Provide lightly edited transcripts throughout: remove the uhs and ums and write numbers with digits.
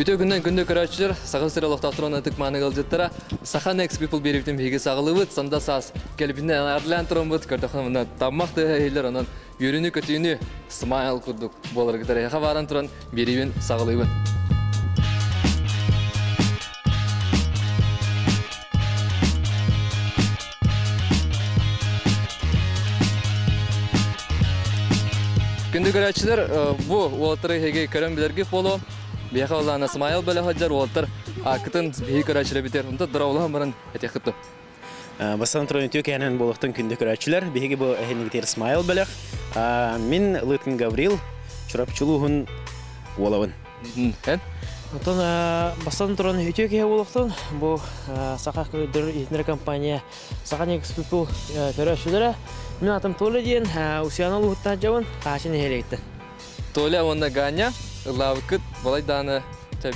Үтүө күннэн күндү көрөөччүлэр, Саха сирэ олохтоохторун ытык мааны ыалдьыттара, Саха Next People биэриибитин биһиги саҕалыыбыт, санда саас кэлбитинэн арылаан тураммыт, көрдөххүнэ мына таммах тыаһа иһиллэр, онон үөрүүнү-көтүүнү смайл курдук буоларгытар эһиэхэ бааран туран биэриибин саҕалыыбын. Күндү көрөөччүлэр, бу уолаттары эһиги көрөн билэргит буолуо. Биһиэхэ олаана Смайл бөлөх сылдьар уолаттар ааккытын биһиги көрөөччүлэрбитигэр онто дорооболоһон баран этиэххит дуо? Бастан туран үтүө кэһэнэн буолуохтун күндү көрөөччүлэр. Биһиги бу эһинигитир Смайл бөлөх. Мин Лыткин Гаврил, Чурапчы улууһун уолабын. Эн? Онтон бастан туран үтүө киһи буолуохтун. Бу Саха көрдөрөр иһитиннэрэр компания Саха Next People көрөөччүлэрэ. Мин атым Толя диэн, Усуйаана улууһуттан сылдьабын, Хаачы нэһилиэгиттэн. Толя уонна Ганя ыллаабыккыт балайдааны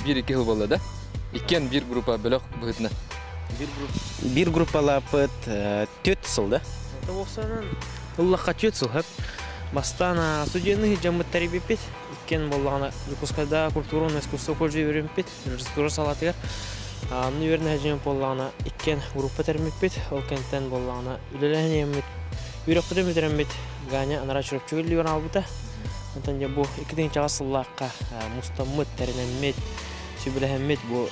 биир-икки сыл буолла да? Иккиэн биир группа бөлөх быһыытынан. Биир группалааппыт түөрт сыл да? Тобуохсанан ыллахха түөрт сыл хөп. Бастаан студияны дьаммыт тэрийбиппит. Иккиэн буоллаҕына Дьокуускайда культура уонна искусство колледжа үөрэммиппит, режиссура салаатыгар. Анны үөрэнэ сылдьан буоллаҕына иккиэн группа тэриммиппит. Ол кэнниттэн буоллаҕына үлэлэһэн иһэммит, үөрэхпитин бүтэрэммит Ганя анараа Чурапчыга үлэлиир аалбыта. Онтон дьэ бу 2000 сыллаахха мустаммыт, тэринэммит, сүбэлэһэммит бу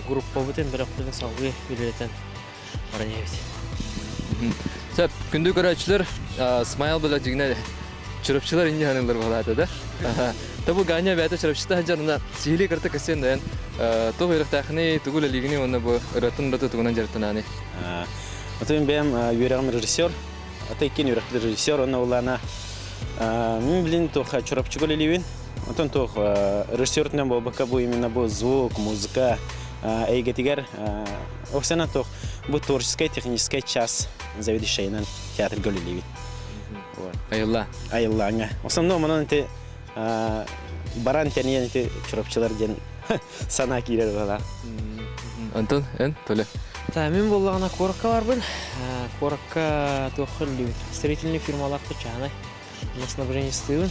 группабытын, бөлөхпүтүн салгыы үлэлэтэн баран иһэбит. Сөп, күндү көрөөччүлэр, Смайл бөлөх дьиҥинэ Чурапчылар инньэ саныыллар буолаата да. Та бу Ганя бэйэтэ Чурапчыта сылдьарына сиһилии кырта кэсиэн дайан туох үөрэхтээхиний, тугу үлэлиигиний уонна бу ырыатын ураты тугунан дьарыктананый? Атын бэйэм үөрэҕим режиссер, ата иккин үөрэхпит режиссер, онно улаана мин билин туох Чурапчыга үлэлиибин. Онтон туох режиссертунан буолбакка бу именно бу звук, музыка эйгэтигэр Оксана туох бу творческай техническай час заведующайынан театрга үлэлиибин. Айылла. Айыллааҥҥа. Основном онон ити баран тэнийэн ити Чурапчылар диэн санаа киирэр бала. Антон, эн, Толя? Та, мин буоллаҕына куоракка барбын. Куоракка туохха үллүүбүт? Строительный фирмалаахпыт чааһынай. Снабженецтыыбын.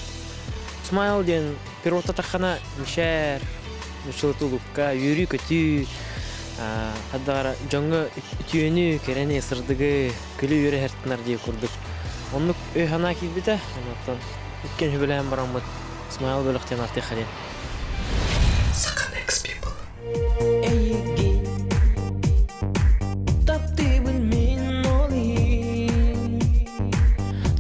Смайл диэн пилотта таххана мишэр, нуччалыы улукка, үөрүү-көтүү, хаддаҕара дьоҥҥо үтүөнү, кэрэни, сырдыгы, күлүү-үөрэ иһэртинэр диир курдук. Оннук өй-санаа киирбитэ, онуттан иккиэн сүбэлэһэн бараммыт Смайл бөлөх диэн ааттыахха диэн. Саха Next People. Эйигин таптыыбын мин ол иһин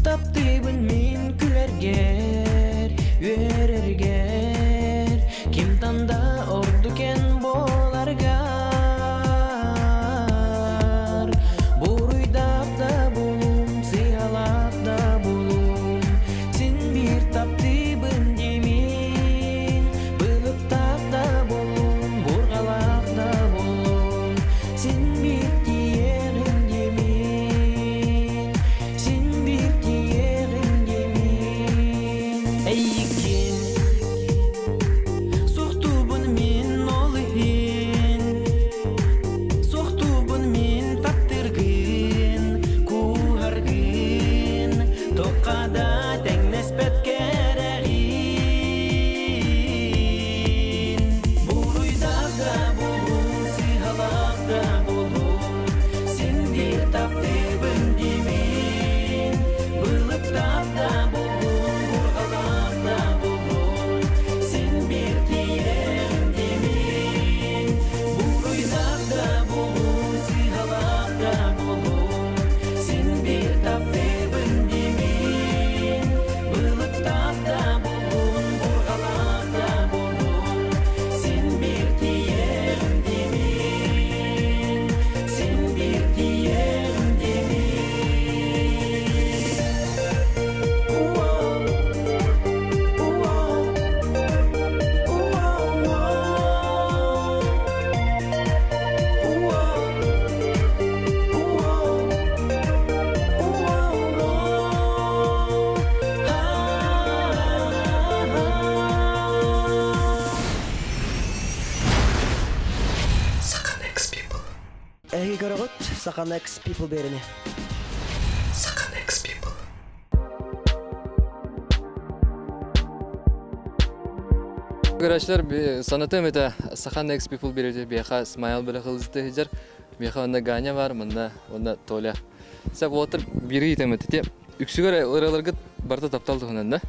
Таптыыбын мин күлэргэр, үөрэргэр Кимтан да ордук эн буоларгар Буруйдаах да булуум, сыыһалаах да булуум Син биир таптыыбын диимин Былыттаах да булуум, бурҕалаах да булуум Син биир тиийэҕин диимин Син биир тиийэҕин диимин Эйигин суохтуубун мин ол иһин Суохтуубун мин таптыыргын, кууһаргын Туохха да тэҥнэспэт кэрэҕин Буруйдаах да буолуум, сыыһалаах да буолуум Син биир таптыыбын диибин Былыттаах да буолуум, бурҕалаах да буолуум Син биир тиийэм диибин Буруйдаах да буолуум, сыыһалаах да буолуум Син биир таптыыбын диибин Былыттаах да буолуум, бурҕалаах да буолуум Син биир тиийэм диибин Син биир тиийэм диибин Саха Next People. Эһиги көрөҕүт Саха Next People биэриини. Саха Next People. Көрөөччүлэр санатыам этэ, Саха Next People биэриитэ биэхэ Смайл бөлөх ылдьыта сылдьар. Биэхэ онно Ганя бар, манна уонна Толя. Сеп уолаттар биири ыйытыам этэ. Үксүгэр ырыаларгыт барыта таптал туһунан да?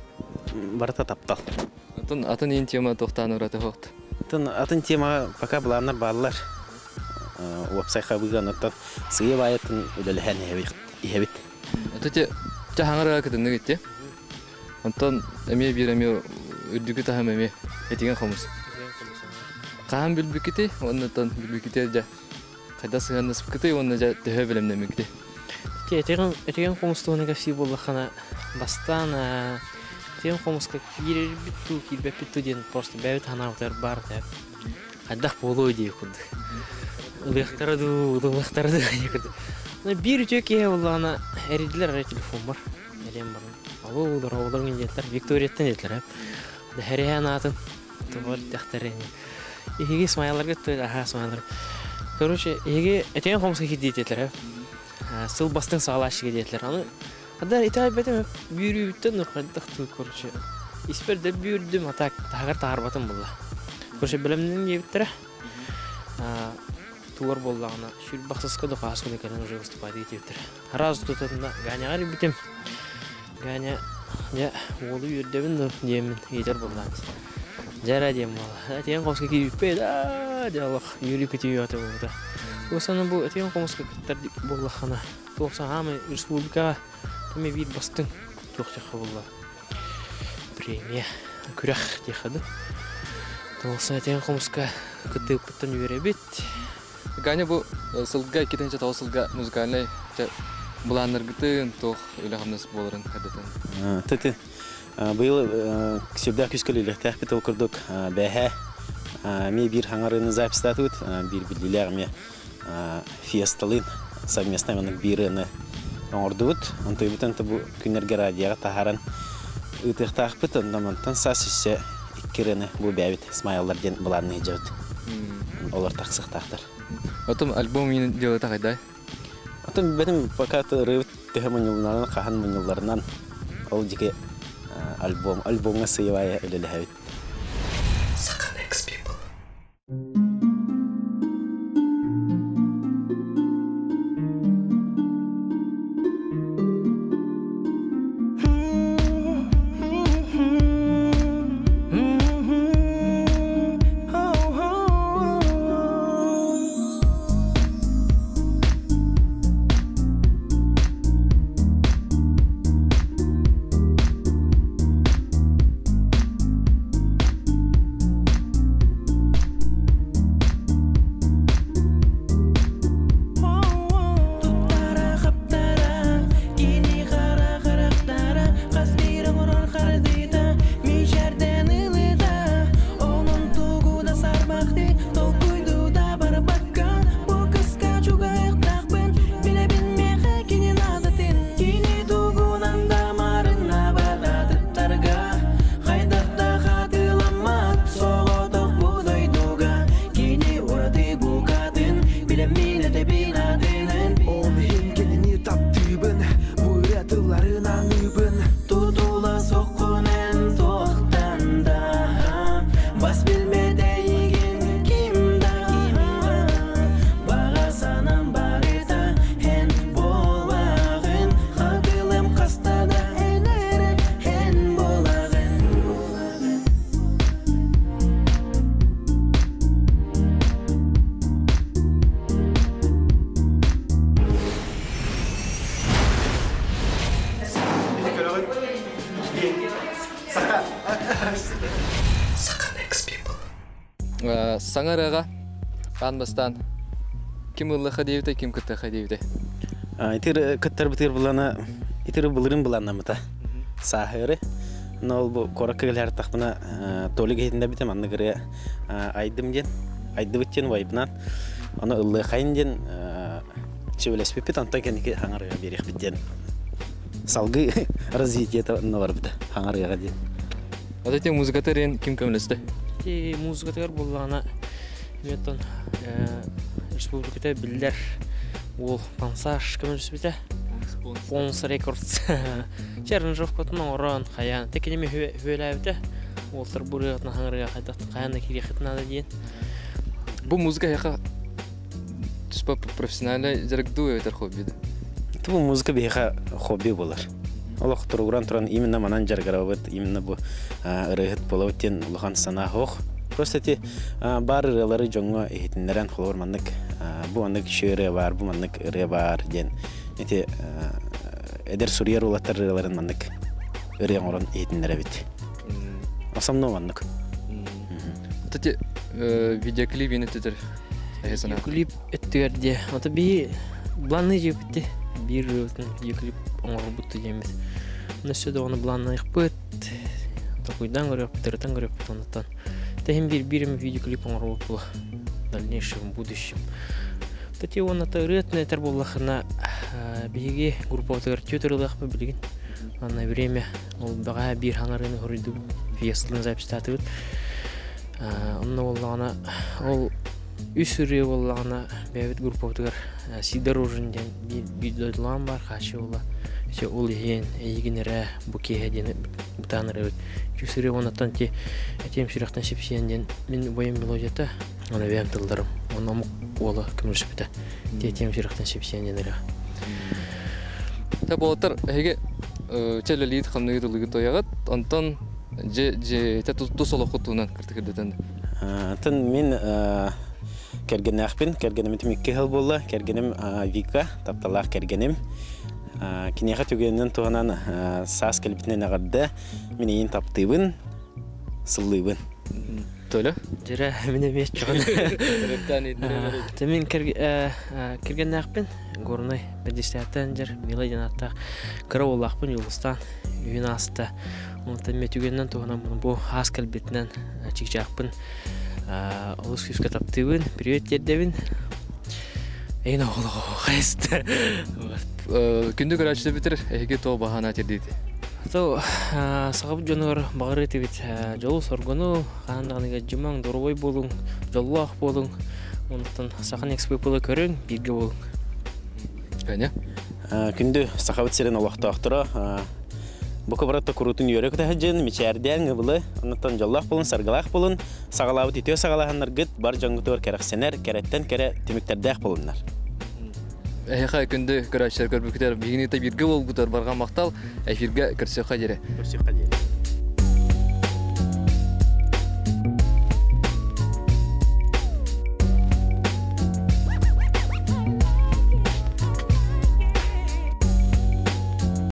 Барыта таптал. Атын атын иин тема туохтаан ураты хоот? Атын атын темаҕа пока былааннар бааллар. Уопсай хабыыга оннуттан сыыйа баайатын үлэлэһэн иһэбит. Ити хаҥар кытыннык ити. Онтон эмиэ биир эмиэ үрдүкү таһым эмиэ этигэн хомус. Хаһан билбиккитий уонна билбиккитий дьэ хайда сыһыаннаспыккытый уонна дьэ төһө бэлэмнэммиккитий? Этигэн этигэн хомус туһунан кэпсии буоллаххына бастаан этигэн хомуска киирэрбит дуу киирбэппит дуу диэн просто бэйэбит санаабытыгар баар этэ. Хайдах буолуой дии курдук. Ылыахтара дуу, ылымыахтара дуу дии курдук. Биир үтүө киһи буоллаҕына эрийдилэр эрэ телефоммар. Элиэм баран. Алло, дорооболор диэтилэр. Викторияттан диэтилэр. Дэһэриһээн аатын тугар дэхтэрини. Иһиги Смайларга аха Смайлар. Короче, иһиги этиэн хомуска киирдиэтилэр. Сыл бастыҥ саҕалааччыга диэтилэр. Аны Адар итэҕэйбэтим бүүрүүбүттэн нурхайдах туу короче. Испэр да бүүрдүм, а так таһыгар таһаарбатым булла. Короче, бэлэмнэн диэбиттэрэ. Тугар буоллаҕына, сүүрбэхсыска да хаасканы кэлэн уже выступать диэбиттэрэ. Раз тутатына Ганяҕа эрийбитим. Ганя, дьэ, уолу үөрдэбин да диэммин ыйытар буоллаан. Дьэ эрэ диэн буолла. Этиэн хомуска киирбиппит, аа, дьэ олох үөрүү-көтүү өтө буолбута. Уосана бу этиэн хомуска кыттар буоллаххына, туох саамай республикаҕа эмиэ биир бастыҥ туох диэххэ буолла премия күрэх диэххэ дуу. Туолсан этиэн хомуска кыттыыппыттан үөрэбит. Ганя бу сылга 2009 сылга музыкальнай былааннаргытын туох үлэ-хамнас буоларын хайдатын? Тыты быйыл сүрдээх күүскэ үлэлиэхтээхпит ол курдук бэһэ эмиэ биир хаҥарыыны записьтаатыбыт биир биллиилээх эмиэ фиесталыын совместно маннык биир ырыаны оҥордубут. Онтуйбутун бу күннэргэ радиоҕа таһааран ыытыахтаахпыт. Онно мантан саас өссө икки ырыаны бу бэйэбит Смайллар диэн былаанныы сылдьабыт. Олор тахсыахтаахтар. Отом альбом иин дьыалата хайдай? Отон бэтим пока ырыабыт төһө мунньулларынан, хаһан мунньулларынан ол дьики альбом, альбомҥа сыйыбайа үлэлэһэбит. Сахан People. Туттара хаптара, кини хара харахтара, хас биир оҥорор хардыыта, мичээрдэн ылыта, онон тугу да сарбахтыы, толкуйдуу да барбакка, бу кыска чугаһыахтаахпын, билэбин миэхэ кини наадатын, кини тугунан да маарыннаабат атыттарга, хайдах да хатыламмат соҕотох бу дойдуга, кини ураты букатын, билэммин этэбин атынын. Ол иһин кинини таптыыбын, бу ырыа тылларын аныыбын. Тутула соккун эн туохтан да, бас билбэт эйигин ким да, баҕа санаам барыта эн буолаҕын, хатылым хаста да эн эрэ эн буолаҕын. Саҥа ырыаҕа аан бастаан ким ыллыха диэбитэ, ким кыттыаха диэбитэ? Итир кыттарбытыгар булана итир былырын былааннаммыта сааһыары. Но ол бу куоракка кэлэр Толик иһитинде битем маннык ырыа айдым диэн айдыбыт диэн вайбынан аны ыллыахайын диэн сөбүлэспиппит онтон кэнники хаҥарыга биэриэхпит диэн салгыы развитиета онно барбыта хаҥарыаҕа диэн. Вот эти музыкаты рен ким көмөлөстө? Ити музыкатыгар буоллаҕына оттон республиката биллэр уол Пансаш көмөлөспүтэ. Понс Рекордс. Чэ аранжировкатын оҥорон хайаан. Те киними хүөлээбитэ. Уолтар бу ырыаҕытын хаҥырыга хайдах хайаан да киириэххит наада диэн. Бу музыка эһиэхэ туспа профессиональный дьарык дуу эбэтэр хобби да? Бу музыка биһиэхэ хобби буолар. Олох туругуран туран именно манан дьарыгырабыт, именно бу ырыаһыт буолабыт диэн улахан санаа суох. Просто эти баар ырыалары дьоҥҥо иһитиннэрэн холобур маннык бу маннык үчүгэй ырыа баар, бу маннык ырыа баар диэн ити эдэр суруйар уолаттар ырыаларын маннык ырыа оҥорон иһитиннэрэбит. Основной маннык. Вот эти видеоклип өттүтэр Видеоклип өттүгэр диэ. Ото би планы жепти биир видеоклип оҥорбут диэммит. Өссө да оны планныйыхпыт. Токуйдан көрөппүт, ырытан көрөппүт онуттан. Тэһин биир биир видеоклип оҥорбут була. В дальнейшем, в будущем. Тати уонна ырыатын этэр буоллахына биһиги группабытыгар түөрт ырыалаахпыт билигин. Манна время ол бэҕэһээ биир хаҥарыыны хоруйдубут, фиесталын записьтаатыбыт. Онно буоллаҕына ол үс ырыа буоллаҕына бэйэбит группабытыгар Сидор Рожин диэн биир дойдулаан баар хааччы буолла. Ити ол иһин эйигин эрэ бу киэһэ диэн бытаан ырыабыт. Үс ырыа уоннаттан ти этиэм сүрэхтэн сипсиэн диэн мин убайым мелодията, аны бэйэм тылларым. Онно омук уола көмөлөспүтэ. Ти этиэм сүрэхтэн сипсиэн диэн ырыа. Та болотар эһиги чэлэлиит хамныгыт ылыгыт тояҕыт, онтон же же тус олоххут туһунан кыртыкырдатан. Тын мин кэргэннээхпин, кэргэним икки сыл буолла, кэргэним Вика, тапталлаах кэргэним. Киниэхэ түгэнинэн туһанан саас кэлбитинэн эҕэрдэ, мин эйиин таптыыбын, сыллыыбын. Толя? Дьэрэ, мин эмиэ чоҕун. Мин кэргэннээхпин, Горнай Бэдистээттэн дьэр Мила диэн ааттаах кыра уоллаахпын Юлустаан үйүн ааста. Онтон мен түгэнинэн туһунан бу аас кэлбитинэн чыычаахпын олус күүскэ таптыыбын, привет тиэрдэбин. Эйин оҕолоҕо хайыста. Күндү көрөөччүлэр бүтэр, эһиги то баһана тирдиити. То сахабыт дьонугар баҕарыы этибит дьолу-соргуну, хаһан даҕаны дьымаҥ, доруобай буолуҥ, дьоллоох буолуҥ. Онтон Сахан экспо көрүҥ, бииргэ буолуҥ. Көнө. Күндү Сахабыт сирин олохтоохторо, бу кыбыратта куруутун үөрэ көтөһөдьүн, мичээрдээн ыбылы, оннуттан дьоллоох булун, саргылаах булун, саҕалаабыт үтүө саҕалааһыннаргыт бар дьоҥҥутугар кэрэхсэнэр, кэрэттэн кэрэ түмүктэрдээх булуннар. Эһиэхэ күндү көрөөччүлэр көрбүкүтэр биһигини бииргэ буолбутар барҕа махтал эфиргэ көрсүөххэ диэри. Көрсүөххэ диэри.